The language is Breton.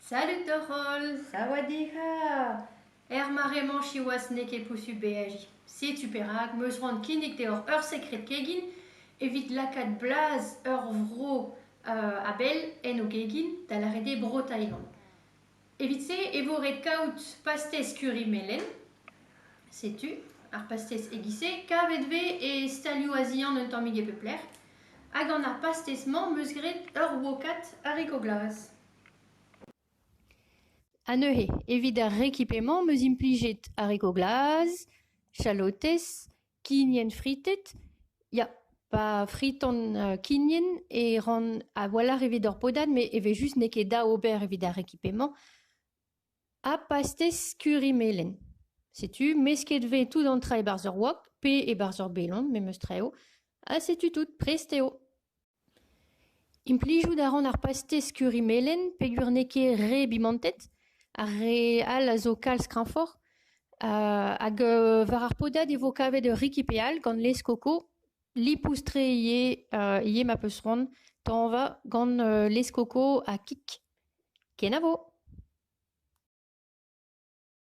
Salud deoc'h holl! Sawadika! Er mare-mañ siwazh n'eo ket posupl beajiñ. Setu perak 'm eus c'hoant kinnig deoc'h ur sekred kegin evit lakaat blaz ur vro a-bell en ho kegin, da lâret eo Bro-Thailand. Evit-se e vo ret kaout pastez curry melen. Setu ar pastez e-giz-se. Kavet 'vez e stalioù azian un tammig e pep lec'h. Ha gant ar pastez-mañ 'm eus graet ur wokad hariko glas. Ha neuze, evit ar rekipe-mañ 'm eus implijet hariko glas, chalotez, kignen fritet. Ya, pa fritan kignen e ran a-walc'h evit ur podad met evel-just n'eo ket dav ober evit ar rekipe-mañ. Ha pastez curry melen. Setu mesket 'vez tout an traoù e-barzh ur wok pe e-barzh ur belon memes tra eo. Ha setu tout, prest eo. Implijout a ran ar pastez curry melen peogwir n'eo ket re bimantet. Ar re all a zo kalz kreñvoc'h. Hag war ar podad e vo kavet ur rekipe all gant laezh koko. Lipous-tre ivez ivez ma 'peus c'hoant tañva gant laezh koko ha kig. Kenavo !